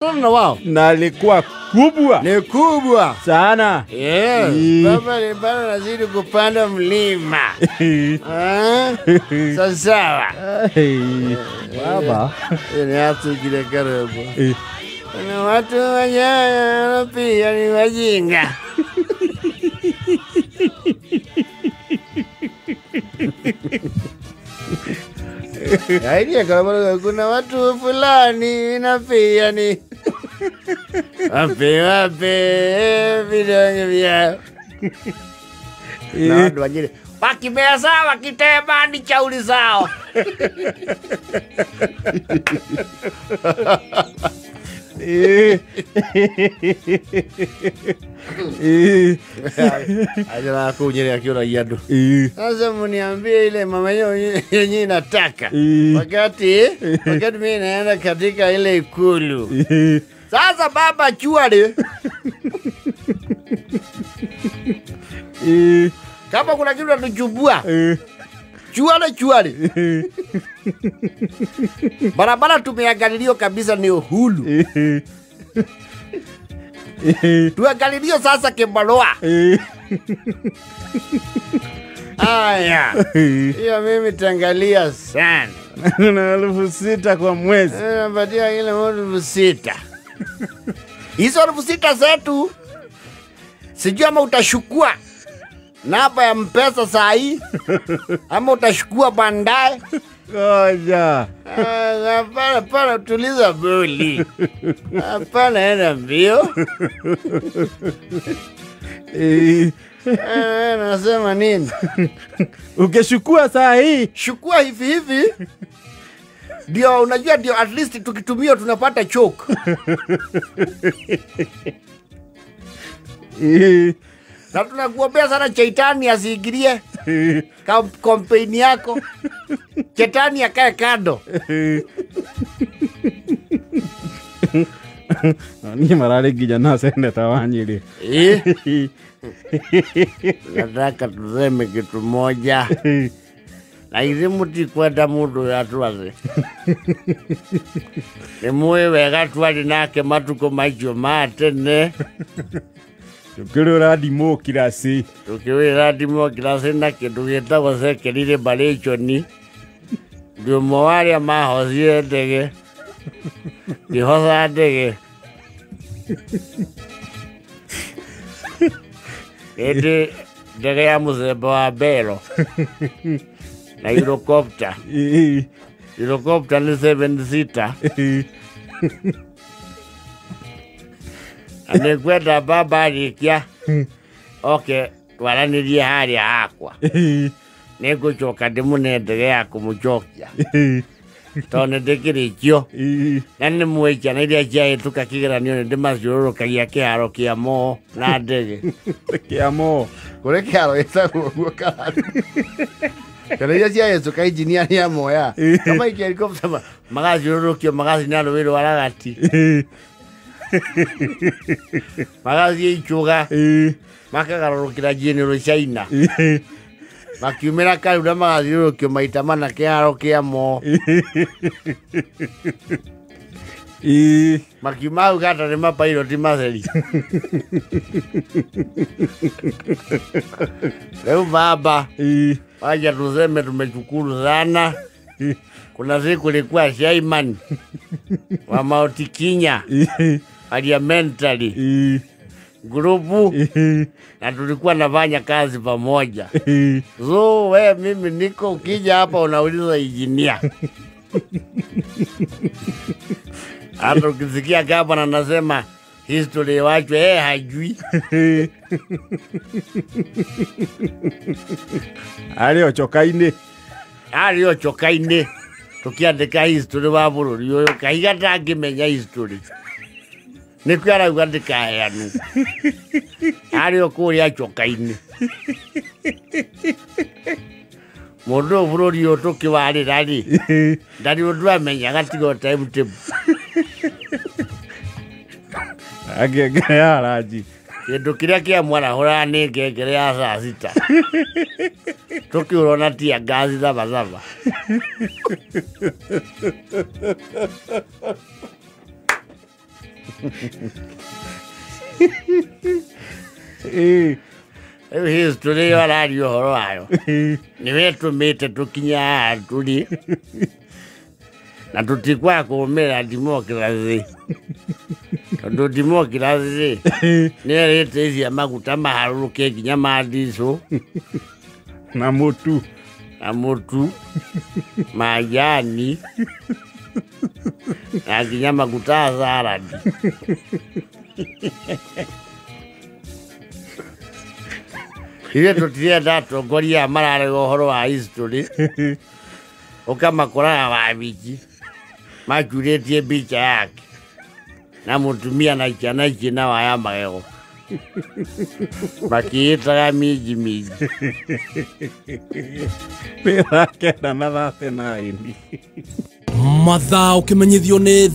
Na wao na alikuwa kubwa, ni kubwa sana. Yeah. Baba ni bado nazidi kupanda mlima. Sawa. Baba ni hatu kile karibu. Na watu wenyewe pia ni wajinga. Idea kalau kuna watu fulani na pia ni wape wape vidonge vyao. Na watu wengine wakimeza wakitema ni chauli zao. Ajala kunyere akiona yadu. Sasa mniambie ile mama yenyewe nataka. Wakati mimi naenda katika ile ikulu. Sasa baba chuale. Kama kuna kitu natuchubua. Chuale. Barabara tumeangalilio kabisa ni uhuru. Tuangalilio sasa kembaloa. Aya. Hiyo mimi tangalia sana. Na 6,000 kwa mwezi. Napatia ile 6,000. Hizo 6,000 zetu sijui ama utashukua namba ya Mpesa saa hii ama utashukua baadaye. Ngoja. Hapana, tuliza boli. Hapana, enda mbio. Nasema nini? Ukishukua saa hii, shukua hivi hivi. Ndio unajua, ndio at least tukitumia tunapata choke. Na tunakuombea sana shetani asiingilie kampeni yako. Shetani akae kando. Ni marale nginya na seneta wa Nyeri. Nataka tuseme kitu moja. Na mutikwenda mundu yatwaze. Ni muĩ wega twari nake matuko macio ma tene. Tukĩrũra democracy. Tukĩrũra democracy na kĩndũ gĩtagwo second liberation. Ndio ũmwe wa arĩa mahocire ndege. Ngĩhoca ndege. Ĩndĩ ndege ya mũthemba wa Belo na Eurocopter. Eurocopter nĩ 7 seater. Nĩngwenda baba arĩkia oke twaranĩrie harĩa hakwa. Nĩngũcoka ndĩmũne ndege ya kũmũcokia. Tondũ nĩndĩkĩrĩkio. Na nĩmũĩ ciana iria ciahĩtũka kĩgeranio nĩndĩmaciũrũrũkagia kĩharo kĩa moo na ndege. Kĩa moo. Kũrĩ kĩharo gĩtagwo ũguo Karatu. Ciana iria ciahĩtũka injinia nĩamoya. Kama ikia helicopter magaciũrũrũkio magacina rũĩ rwa Ragati. Magathiĩ Ichũga. Makagarũrũkĩra General China. Makiumĩra Karura magathiũrũrũkio maita mana kĩharo kĩa moo. Makiuma Uganda nĩ mapairoti matheri. Rĩu baba, wacha tuseme tumeshukuru sana. Kuna siku ilikuwa Shaiman wa Mount Kenya parliamentary grupu na tulikuwa nafanya kazi pamoja. So we mimi niko, ukija hapa unauliza engineer. Hata ukisikia gavana anasema history wachwe, hajui. Arĩ o choka-inĩ. Arĩ o choka-inĩ. Tukiandĩka history wa bũrũri ũyũ kahiga ndangĩmenya history. Nĩkĩo arauga ndĩkaheanwo. Arĩ o kũrĩa choka-inĩ. Mũndũ ũyũ bũrũri ũyũ tũkĩwarĩra rĩ, ndarĩ ũndũ amenyaga tiga o timetable. Ngengere ya ranji. Kĩndũ kĩrĩa kĩamwarahũraga nĩ ngengere ya saa sita. Tũkĩũrwo na tear gas thabathaba. Rĩu history ĩyo araria ũhoro wayo nĩwe ĩtũmĩte tũkinye haha tũrĩ na tũtikwaga kũrũmĩrĩra democracy tondũ democracy nĩ ĩrĩte icia maguta maharũrũke nginya ma diesel na mũtu na mũtu majani na nginya maguta ya salad. Ithuĩ tũtirenda atongoria aya mararega ũhoro wa history ũkamakoraga wabiki makurĩtie mbica yake na mũtumia na ciana ciĩna waya magego makĩĩtaga minji minji. Nĩ 9:39. Mathaa ũkĩmenyithio nĩ